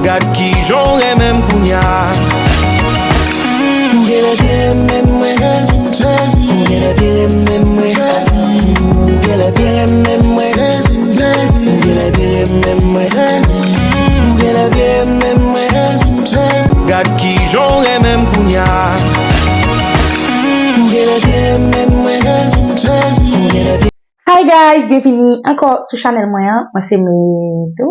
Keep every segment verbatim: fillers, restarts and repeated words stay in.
Gad kijan w renmen m kounya. Ou genlè byen renmen mwen. Ou genlè byen renmen mwen. Ou genlè byen renmen mwen. Ou genlè byen renmen mwen. Ou genlè byen renmen mwen. Gad kijan w renmen m kounya. Ou genlè byen renmen mwen. Ou genlè byen Hi guys, byenvini ankò sou chanèl mwen an. Mwen se Meydo.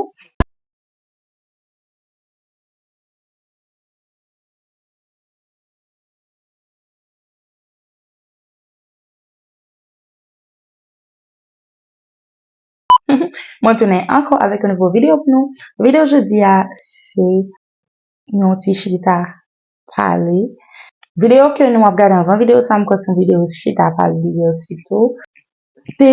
Mwen tounen ankò avèk yon nouvo videyo pou nou. Videyo jodi a, se yon ti chita pale. Videyo ke nou ap gade anvan videyo sa, m kwè se yon videyo chita pale li ye sitou. Se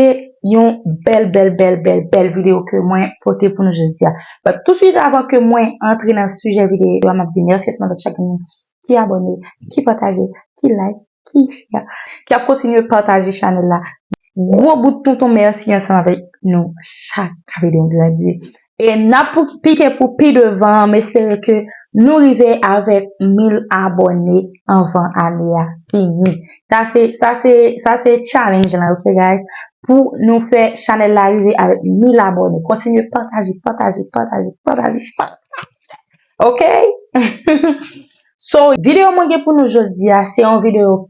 yon bèl, bèl, bèl, bèl, bèl videyo ke mwen pote pou nou jodi a. But touswit avan ke mwen antre nan sijè videyo a, m ap di mèsi èsman avèk chak moun ki abòne, ki pataje, ki like, ki share, ki ap kontinye pataje chanèl la. Gwo bout tonton mèsi ansanm avèk nou chak k ap ede n grandi. E n ap pou- pike pou pi devan, m espere ke nou rive avèk mil abòne anvan ane a fini. Sa se, sa se, sa se challenge lan, ok guys? Pou nou fè chanèl la rive avèk mil abòne. Kontinye pataje, pataje, pataje, pataje, pataje. Ok? So, videyo mwen gen pou nou jodi a, se yon videyo,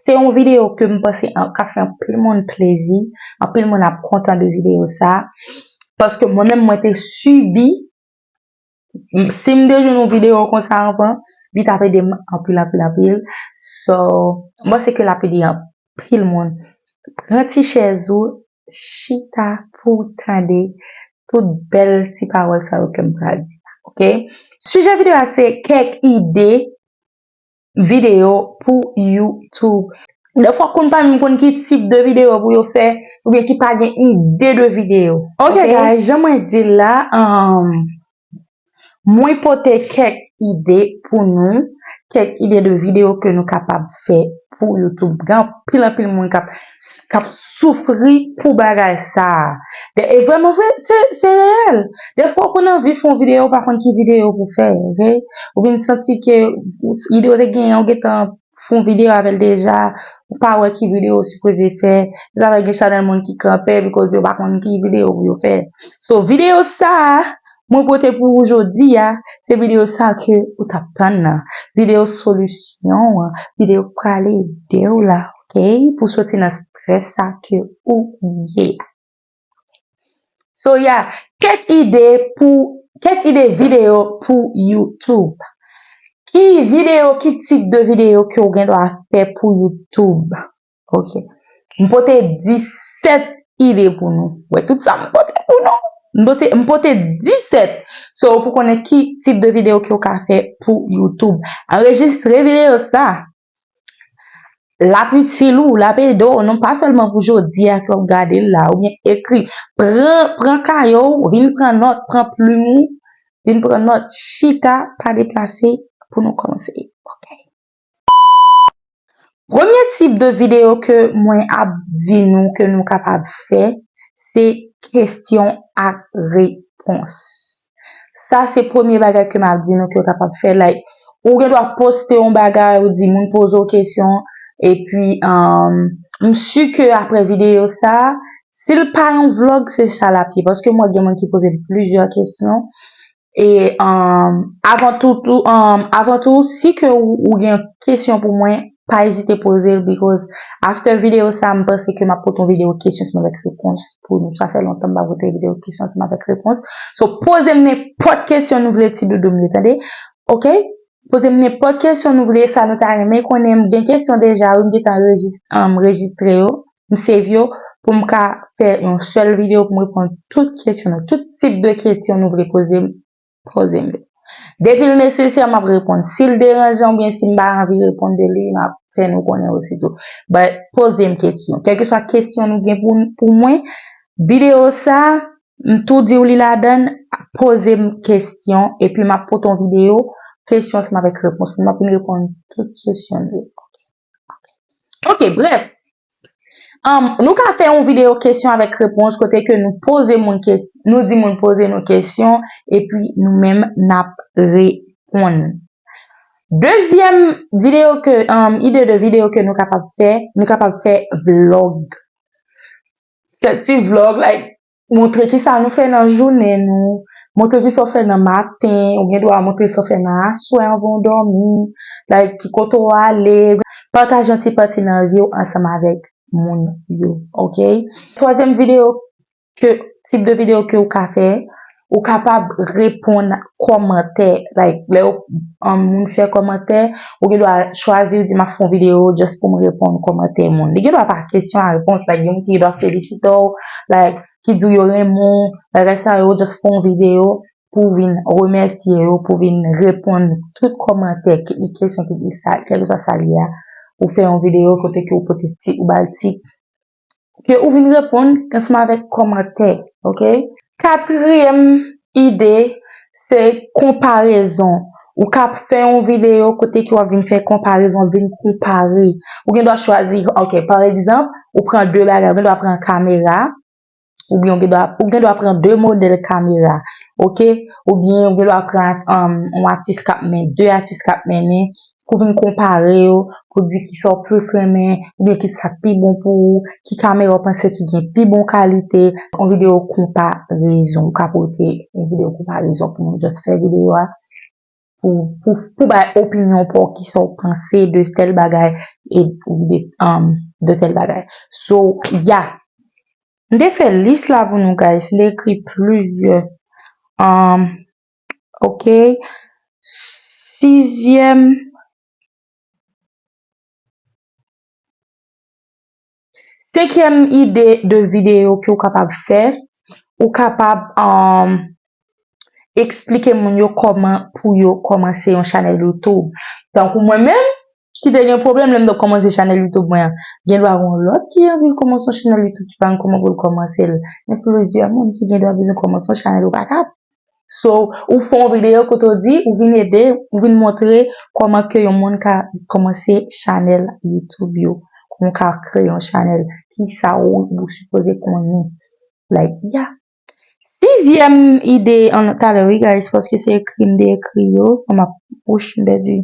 se yon videyo ke m panse an- ka fè anpil moun plezi, anpil moun ap kontan de videyo sa. Paske mwen menm, mwen te sibi, si m te jwenn yon videyo konsa anvan, li t ap ede m anpil, anpil, anpil. So, m panse ke l ap ede anpil moun. Pran ti chèz ou, chita pou w tande tout bèl ti pawòl sa yo ke m pral di la, ok? Sijè videyo a se kèk ide videyo pou YouTube. Defwa konn pa menm konn ki tip de videyo pou yo fè, oubyen ki pa gen ide de videyo. Ok, ok, guys, jan mwen di l la, um, mwen pote kèk ide pou nou, kèk ide de videyo ke nou kapab fè pou YouTube. Gen anpil, anpil moun k ap, k ap soufri pou bagay sa a. E vrèman vre, se, se reyèl. Defwa ou konn anvi fè yon videyo, ou pa konn ki videyo pou fè, ok? Ou vin santi ke ou- ide ou te genyen, ou gentan fè yon videyo avè l deja, ou pa wè ki videyo ou sipoze fè, e pa gen chanèl moun ki kanpe, because yo pa konn ki videyo pou yo fè. So, videyo sa a, mwen pote pou ou jodi a, se videyo sa a ke ou t ap tann nan. Videyo solisyon an, videyo k pral ede w la, ok? Pou soti nan strès sa ke ou ye a. So, yeah, kèk ide pou, kèk ide videyo pou YouTube. Ki videyo, ki tip de videyo ke w gen dwa fè pou YouTube? Ok. M pote disèt ide pou nou. Wè, tout sa m pote pou nou. M pote, m pote disèt. So, pou konnen ki tip de videyo ke w ka fè pou YouTube. Anrejistre videyo sa. L ap itil ou, l ap ede w, non pa sèlman pou jodi a ke w ap gade l la, oubyen ekri. Pran, pran kaye w, vin pran nòt, pran plim ou, vin pran nòt, chita, pa deplase, pou nou kòmanse. Ok. Premye tip de videyo ke mwen ap di nou ke nou kapab fè, se kesyon ak repons. Sa se premye bagay ke m ap di nou ke w kapab fè. Like, ou gen dwa poste yon bagay, ou di moun poze w kesyon, epi, um, m si ke apre videyo sa, si l pa yon vlog, se sa l ap ye. Paske m wè gen moun ki poze m plizyè kesyon. E, um, avan tou, tou, um, avan tou, si ke ou, ou gen kesyon pou mwen, pa ezite poze l, because after videyo sa, m panse ke m ap pote yon videyo kesyon sèman avèk repons pou nou. Sa fè lontan m pa pote videyo kesyon sèman avèk repons. So, poze m nenpòt kesyon nou vle, ti doudou m yo, tande? Ok? Poze m nenpòt kesyon nou vle, sa nou ta renmen konnen. M gen kesyon deja, wi, m gentan rejis-, um, rejistre yo, m save yo, pou m ka fè yon sèl videyo pou m reponn tout kesyon nou, tout tip de kesyon nou vle poze m. Poze m yo. Depi l nesesè, m ap reponn. Si l deranje oubyen si m pa anvi reponn de li, m ap fè nou konnen osito. But poze m kesyon. Kèlkeswa kesyon nou gen pou, pou mwen, videyo sa, m tou di w li ladan, poze m kesyon, epi m ap pote yon videyo, kesyon ansanm avèk repons. M ap vin reponn tout kesyon nou yo. Ok, brèf. Um, nou ka fè yon videyo kesyon avèk repons kote ke nou poze moun kesyon, nou di moun poze nou kesyon, epi nou menm n ap reponn. Dezyèm videyo ke, um, ide de videyo ke nou kapab fè, nou kapab fè vlog. Fè ti vlog, like, montre kisa nou fè nan jounen nou, montre kisa w fè nan maten, ou gen dwa montre sa w fè nan aswè anvan w dòmi, like, ki kote w ale, pataje yon ti pati nan vi w ansanm avèk moun yo, oke? Twazyèm videyo ke, tip de videyo ke w ka fè, ou kapab reponn kòmantè, like, lè yo, um, moun fè kòmantè, ou gen dwa chwazi, ou di, "M ap fè yon videyo just pou m reponn kòmantè moun." Li gen dwa pa kesyon a repons, like, gen moun ki gen dwa felisite w, like, ki di w yo renmen w, bagay sa yo, just fè yon videyo pou w vin remèsye yo, pou w vin reponn tout kòmantè, kit li kesyon, kit li sa, kèlkeswa sa l ye a. Ou fè yon videyo kote ke ou pote ti, ou ba l ti ke ou vin reponn ansanm avèk kòmantè, oke? Katriyèm ide, se konparezon. Ou ka fè yon videyo kote ke w ap vin fè konparezon, vin konpare. Ou gen dwa chwazi, oke, pa egzanp, ou pran de bagay, ou gen dwa pran kamera, oubyen ou gen dwa, ou gen dwa pran de modèl kamera, oke? Oubyen ou gen dwa pran, um, yon atis k ap men, de atis k ap mennen, pou vin konpare yo, pou di kisa w plis renmen, oubyen kisa k pi bon pou ou, ki kamera w panse ki gen pi bon kalite, yon videyo konparezon. Ou ka pote yon videyo konparezon pou moun just fè videyo a, pou, pou, pou bay opinyon pa w, kisa w panse de tèl bagay, e, ou de, um, de tèl bagay. So, yeah. M te fè lis la pou nou, guys. M te ekri plizyè. Um, oke. Sizyèm. Senkyèm ide de videyo ke w kapab fè, ou kapab, um, eksplike moun yo kòman pou yo kòmanse yon chanèl YouTube. Tankou mwen menm, ki te gen pwoblèm lè m t ap kòmanse chanèl YouTube mwen an. Gen dwa gen yon lòt ki anvi kòmanse yon chanèl YouTube ki pa konn kòman pou l kòmanse l. Gen plizyè moun ki gen dwa bezwen kòmanse yon chanèl, ou pa ka. So, ou fè yon videyo kote w di, ou vin ede, ou vin montre kòman ke yon moun ka kòmanse chanèl YouTube yo. Kòman w ka kreye yon chanèl, kisa ou, ou sipoze konnen. Like, yeah. Sizyèm ide, an, talè, wi, guys, paske se ekri m te ekri yo, fò m ap, wouch, m pèdi.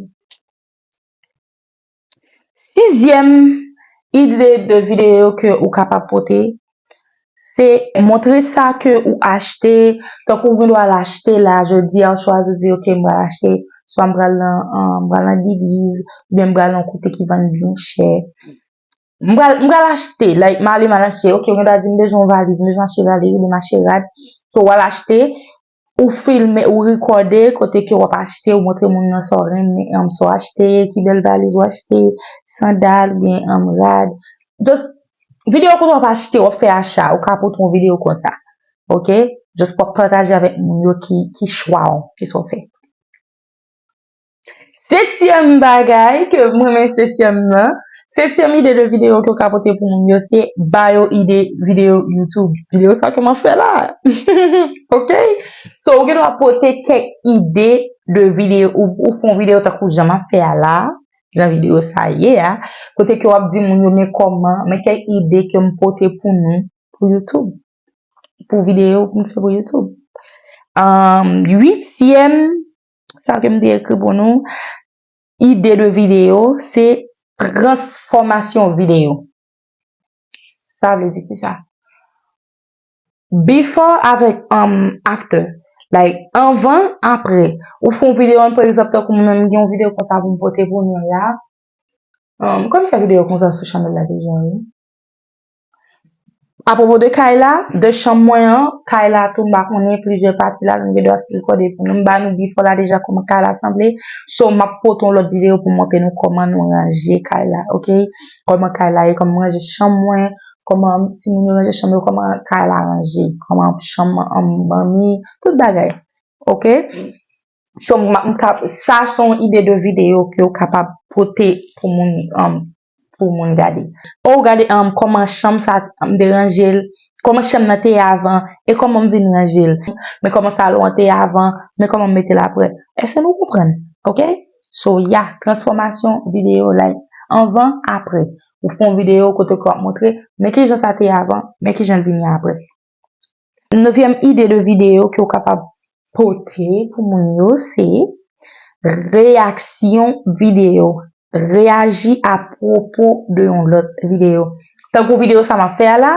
Sizyèm ide de videyo ke ou kapab pote, se montre sa ke ou achte. Tankou ou gen dwa al achte la, jodi a, ou chwazi, ou di, "Oke, m pral achte, swa m pral nan, um, m pral nan Diliz, oubyen m pral nan kote ki vann byen chè. M pral, m pral achte, like, m ale, m al achte." Oke, ou gen dwa di, "M bezwen yon valiz, m bezwen achte valiz, oubyen m achte rad." So, w al achte, ou filme, ou rekòde kote ke w ap achte, ou montre moun nan sa w renmen, um, sa w achte, ki bèl valiz w achte, sandal, oubyen, um, rad. Just, videyo kote w ap achte, w ap fè acha, ou ka pote yon videyo konsa. Oke? Just pou w ap pataje avèk moun yo ki, ki chwa w, ki sa w fè. Setyèm bagay ke mwen renmen setyèm nan, setyèm ide de videyo ke w ka pote pou moun yo, se ba yo ide videyo YouTube. Videyo sa ke m ap fè la. Oke? So, ou gen dwa pote kèk ide de videyo, ou, ou fè yon videyo tankou jan m ap fè a la, jan videyo sa ye a, kote ke w ap di moun yo, "Men kòman, men kèk ide ke m pote pou nou, pou YouTube, pou videyo pou m fè pou YouTube." Um, uityèm, sa ke m te ekri pou nou, ide de videyo, se transfòmasyon videyo. Sa vle di kisa? Before avèk, um, after. Like, anvan, apre. Ou fè yon videyo, pa egzanp, tankou mwen menm, m gen yon videyo konsa pou m pote pou nou la. Um, m konn fè videyo konsa sou chanèl la deja, wi. Apwopo de kay la, de chanm mwen an, kay la tou, m pa konnen, plizyè pati la, nou gen dwa rekòde pou nou. M ba nou before la deja kòman kay la sanble. So, m ap pote yon lòt videyo pou montre nou kòman nou ranje kay la, oke? Kòman kay la ye, kòman m ranje chanm mwen, kòman timoun yo ranje chanm yo, kòman kay la ranje, kòman chanm an manmi, tout bagay, oke? So, m, m ka, sa se yon ide de videyo ke w kapab pote pou moun, um, pou moun gade. Ou gade, um, kòman chanm sa, um, te ranje l, kòman chanm nan te ye avan, e kòman m vin ranje l. Men kòman salon an te ye avan, men kòman m mete l apre. Èske nou konprann? Oke? So, yeah, transfòmasyon videyo, like, anvan, apre. Ou fè yon videyo kote ke w ap montre, men kijan sa te ye avan, men kijan l vin ye apre. Nevyèm ide de videyo ke w kapab pote pou moun yo, se reyaksyon videyo. Reyaji apwopo de yon lòt videyo. Tankou videyo sa m ap fè a la,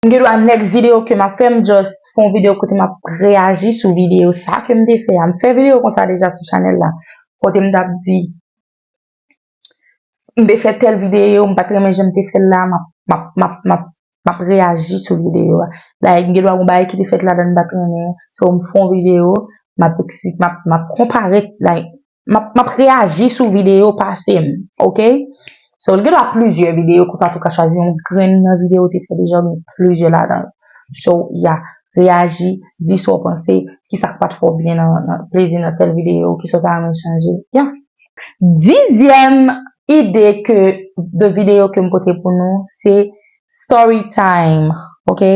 m gen dwa next videyo ke m ap fè, m just fè yon videyo kote m ap reyaji sou videyo sa ke m te fè a. M fè videyo konsa deja sou chanèl la. Kote m t ap di, m te fè tèl videyo, m pa t renmen jan m te fè l la, m ap, m ap, m ap, m ap, m ap reyaji sou videyo a. Like, m gen dwa gon bagay ki te fèt ladan m pa t renmen, so m fè yon videyo, m ap, m ap, m ap konpare, like, m ap, m ap reyaji sou videyo pase m, oke? So, l gen dwa plizyè videyo, konsa tou ka chwazi yon grenn nan videyo ou te fè deja, oubyen plizyè ladan l. So, yeah, reyaji, di sa w panse, kisa k pa t fè w byen nan, nan plezi nan tèl videyo, kisa w ta renmen chanje. Yeah. Dizyèm ide ke, de videyo ke m pote pou nou, se story time, oke?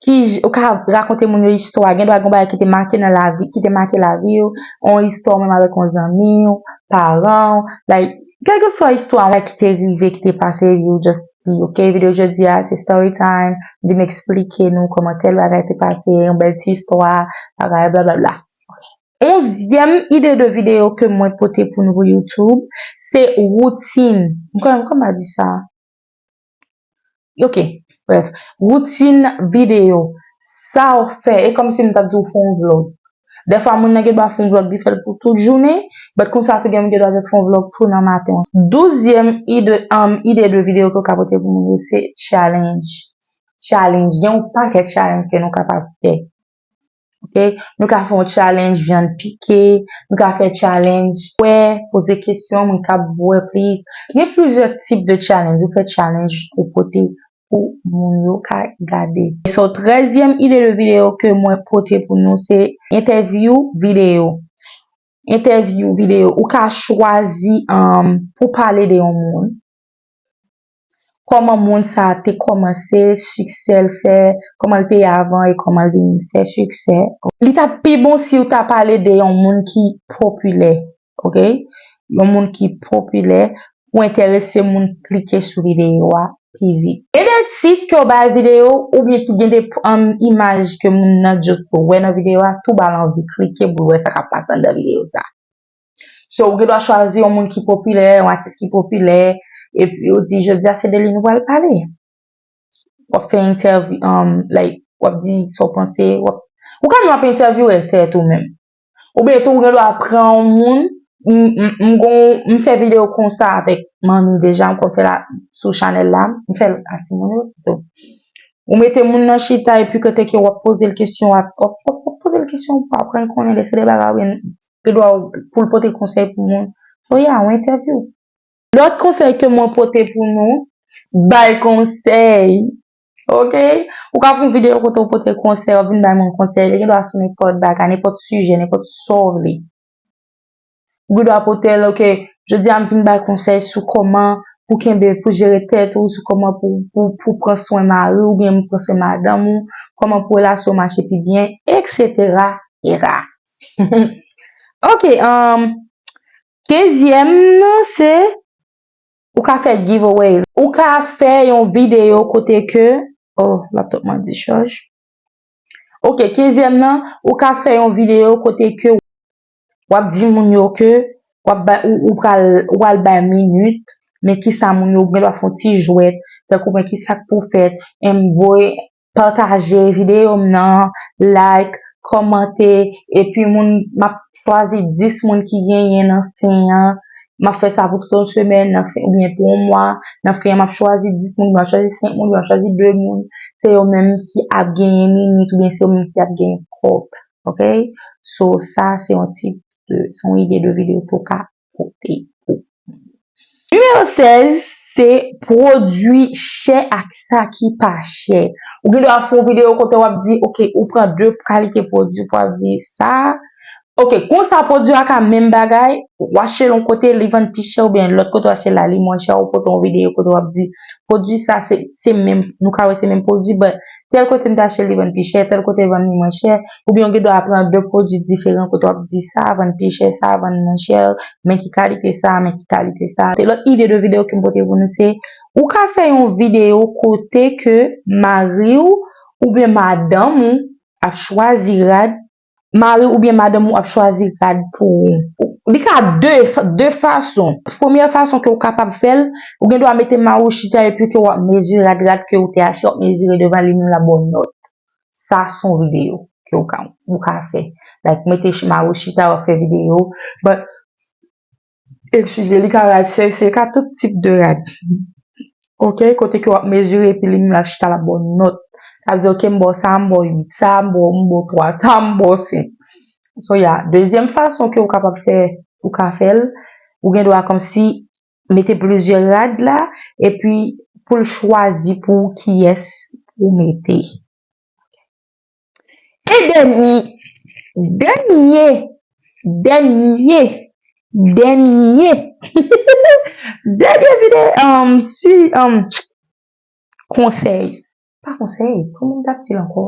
Ki j-, ou ka rakonte moun yo istwa, gen dwa gen bagay ki te make nan lavi, ki te make lavi yo, yon istwa menm avèk yon zanmi w, paran w, like, kèlkeswa istwa ki te rive, ki te pase, you just di, oke, videyo jodi a, se story time, vin eksplike nou kòman tèl bagay te pase, yon bèl ti istwa, bagay, blablabla. Onzyèm ide de videyo ke mwen pote pou nou pou YouTube, se woutin. M konnen kòman di sa. Ok, bref. Woutin videyo. Sa w fè, e kòmsi m t ap di w fè yon vlog. Dèfwa, moun nan gen dwa fè yon vlog, li fè l pou tout jounen, but konsa tou gen moun gen dwa just fè yon vlog tou nan maten. Douzyèm ide, um, ide de videyo ke w ka pote pou moun yo, se challenge. Challenge. Gen yon pakèt challenge ke nou kapab fè. Ok? Nou ka fè yon challenge vyann pike, nou ka fè challenge bwè, poze kesyon, moun k ap bwè plis. Gen plizyè tip de challenge. Ou fè challenge ou pote pou moun yo ka gade. So, trèzyèm ide de videyo ke mwen pote pou nou, se entèvyou videyo. Entèvyou videyo. Ou ka chwazi, um, pou pale de yon moun. Kòman moun sa a te kòmanse, siksè l fè, kòman l te ye avan e kòman l vin fè siksè. Li t ap pi bon si w ta pale de yon moun ki popilè, ok? Yon moun ki popilè pou enterese moun klike sou videyo a pi vit. Gen de tit ke w bay videyo oubyen ki gen de, um, imaj ke moun nan just wè nan videyo a, tou ba l anvi klike pou l wè sa k ap pase anndan videyo sa. So, ou gen dwa chwazi yon moun ki popilè, yon atis ki popilè, epi ou di, "Jodi a, se de li nou pral pale." W ap fè entèvyou, um, like, w ap di sa w panse, w ap, ou ka menm ap entèvyou tèt ou menm. Oubyen tou, ou gen dwa pran yon moun, m, m, m gon, m fè videyo konsa avèk manmi deja, m konn fè la sou chanèl la, m fè l a timoun yo sitou. Ou mete moun nan chita epi kote ke w ap poze l kesyon, w ap, w ap, w ap poze l kesyon pou aprann konnen de se de bagay oubyen gen dwa pou l pote konsèy pou moun. So, yeah, yon entèvyou. Lòt konsèy ke mwen pote pou nou, bay konsèy. Ok? Ou ka fè yon videyo kote w pote konsèy, w ap vin bay moun konsèy. Li gen dwa sou nenpòt bagay, nenpòt sijè, nenpòt sa w vle. Ou gen dwa pote l, ok, jodi a m vin bay konsèy sou kòman pou kenbe, pou jere tèt ou, sou kòman pou, pou, pou pran swen mari w oubyen pran swen madanm ou, kòman pou relasyon w mache pi byen, et cetera, et cetera. Ok, um, kenzyèm nan, se ou ka fè giveaway. Ou ka fè yon videyo kote ke, oh, laptop mwen dichaj. Ok, kenzyèm nan, ou ka fè yon videyo kote ke w ap di moun yo ke w ap bay, ou, ou pral, ou pral bay minit, men kisa moun yo, ou gen dwa fè yon ti jwèt, tankou men kisa k pou fèt, enben voye, pataje videyo m nan, like, kòmante, epi moun, m ap chwazi dis moun ki genyen nan fen an, m ap fè sa pou tout yon semèn, nan fen, oubyen pou yon mwa, nan fen an, m ap chwazi dis moun, m ap chwazi senk moun, m ap chwazi de moun, se yo menm ki ap genyen minit, oubyen se yo menm ki ap genyen kòb, ok? So, sa, se yon tip de, se yon ide de videyo ke w ka pote pou. Nimewo sèz, se pwodui chè ak sa ki pa chè. Ou gen dwa fè yon videyo kote w ap di, ok, ou pran de kalite pwodui, w ap di sa, Ok, konsa pwodui a ka menm bagay, w achte l yon kote, li vann pi chè, oubyen lòt kote w achte l la, li mwen chè, ou pote yon videyo kote w ap di, pwodui sa, se, se menm, nou ka wè se menm pwodui, but tèl kote m te achte l, li vann pi chè, tèl kote vann li mwen chè, oubyen w gen dwa pran de pwodui diferan kote w ap di sa vann pi chè, sa vann mwen chè, men ki kalite sa, men ki kalite sa. Lòt ide de videyo ke m pote pou nou se, ou ka fè yon videyo kote ke mari w oubyen madanm ou ap chwazi rad, mari oubyen madanm ou ap chwazi rad pou ou. Li ka de, de fason. Premyè fason ke ou kapab fè l, ou gen dwa mete mari w chita epi ke w ap mezire rad, rad ke ou te achte, w ap mezire devan li, menm l ap ba w nòt. Sa se yon videyo ke ou ka, ou ka fè. Like, mete ch-, mari w chita, w ap fè videyo. But, eskize, li ka rad, se, se ka tout tip de rad. Ok, kote ke w ap mezire, epi li menm l ap chita, l ap ba w nòt. L ap di, ok, m ba w sa, m ba w uit, sa, m ba w, m ba w twa, sa, m ba w senk. So, yeah, dezyèm fason ke ou kapab fè, ou ka fè l, ou gen dwa kòmsi mete plizyè rad la, epi pou l chwazi pou ou kiyès pou w mete. E dènye, dènye, dènye, dènye, dènye videyo, um, si, um, konsèy. Pa konsèy, kòman m t ap di l ankò?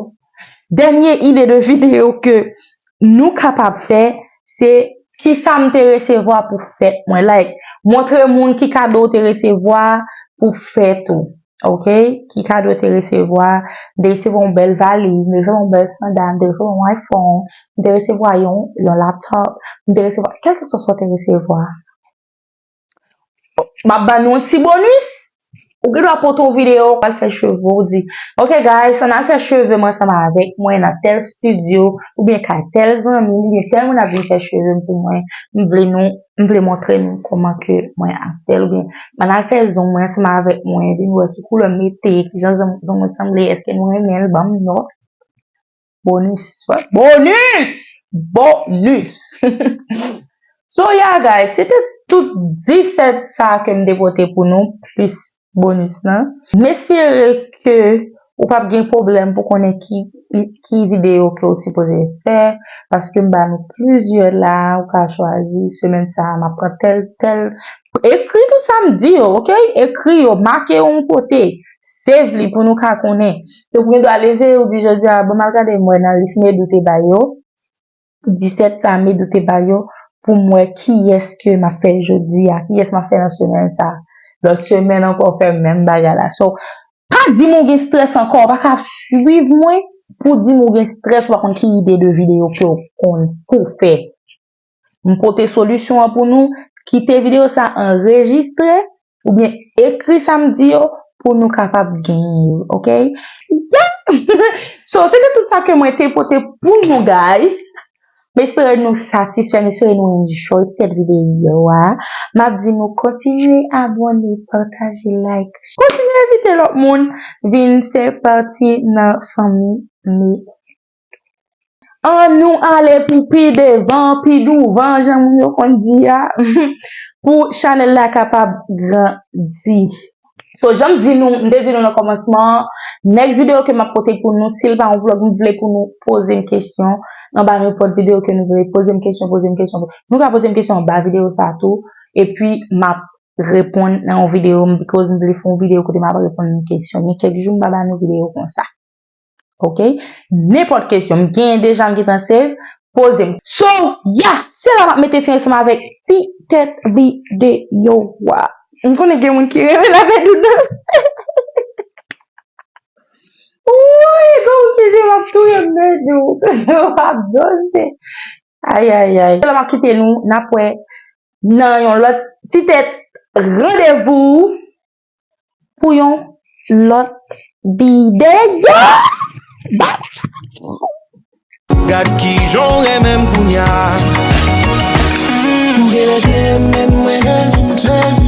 Dènye ide de videyo ke nou kapab fè, se kisa m te resevwa pou fèt mwen. Like, montre moun ki kado w te resevwa pou fèt ou. Ok? Ki kado w te resevwa? M te resevwa yon bèl valiz, m te resevwa yon bèl sandal, m te resevwa yon iPhone, m te resevwa yon, yon laptop, m te resevwa, kèlkeswa sa w te resevwa. M ap ban nou yon ti bonis. Ou gen dwa pote yon videyo, w al fè cheve w, di, ok guys, ann al fè cheve m ansanm avèk mwen nan tèl estidyo, oubyen kay tèl zanmi m, oubyen tèl moun ap vin fè cheve m pou mwen. M vle nou, m vle montre nou kòman ke mwen ap fè l, oubyen ann al fè zong mwen ansanm avèk mwen, vin wè ki koulè m mete, kijan zong, zong mwen sanble, èske nou renmen l, ban m nòt. Bonis, bonis, bonis. So yeah guys, se te tout disèt sa ke m te pote pou nou, plis bonis lan. M espere ke ou p ap gen pwoblèm pou konnen ki, ki videyo ke ou sipoze fè, paske m ba nou plizyè la, ou ka chwazi, semèn sa a, m ap pran tèl, tèl. Ekri tout sa m di yo, ok? Ekri yo, make yo yon kote. Save li pou nou ka konnen. Se pou gen dwa leve, ou di jodi a, bon, m al gade m wè nan lis medi ou te bay yo. Disèt sa medi ou te bay yo, pou m wè kiyès ke m ap fè jodi a, kiyès m ap fè nan semèn sa. Lòt semèn ankò, fè menm bagay la. So, pa di m ou gen strès ankò, ou pa ka swiv mwen pou di m ou gen strès, ou pa konn ki ide de videyo ke w konn pou fè. M pote solisyon an pou nou. Kite videyo sa anrejistre oubyen ekri sa m di yo pou nou kapab genyen yo, ok? Yeah! So, se te tout sa ke mwen te pote pou nou, guys. M espere nou satisfè, m espere nou enjoy ti tèt videyo a. M ap di nou kontinye abòne, pataje, like. Kontinye envite lòt moun vin fè pati nan fanmi nou. Ann nou ale pou pi devan, pi douvan, jan moun yo konn di a, pou chanèl la kapab grandi. So, jan m di nou, m te di nou nan kòmansman an, next videyo ke m ap pote pou nou, si l pa yon vlog, m vle pou nou poze m kesyon anba nenpòt videyo ke nou vle. Poze m kesyon, poze m kesyon. Nou ka poze m kesyon anba videyo sa a tou, epi m ap reponn nan yon videyo, because m vle fè yon videyo kote m ap reponn kesyon. Gen kèk jou m pa ba nou videyo konsa. Ok? Nenpòt kesyon. M genyen deja, m gentan save. Poze m. So, yeah! Se la m ap mete fen ansanm avèk ti tèt videyo a. M konnen gen moun ki renmen lave doudou. Woy, gon moun ki di m ap touye m de doudou. M ap doze. Ay, ay, ay. Se la m ap kite nou. N ap wè nan yon lòt ti tèt randevou pou yon lòt videyo. Bye! Gad kijan w renmen m kounya. Ou genlè te renmen mwen.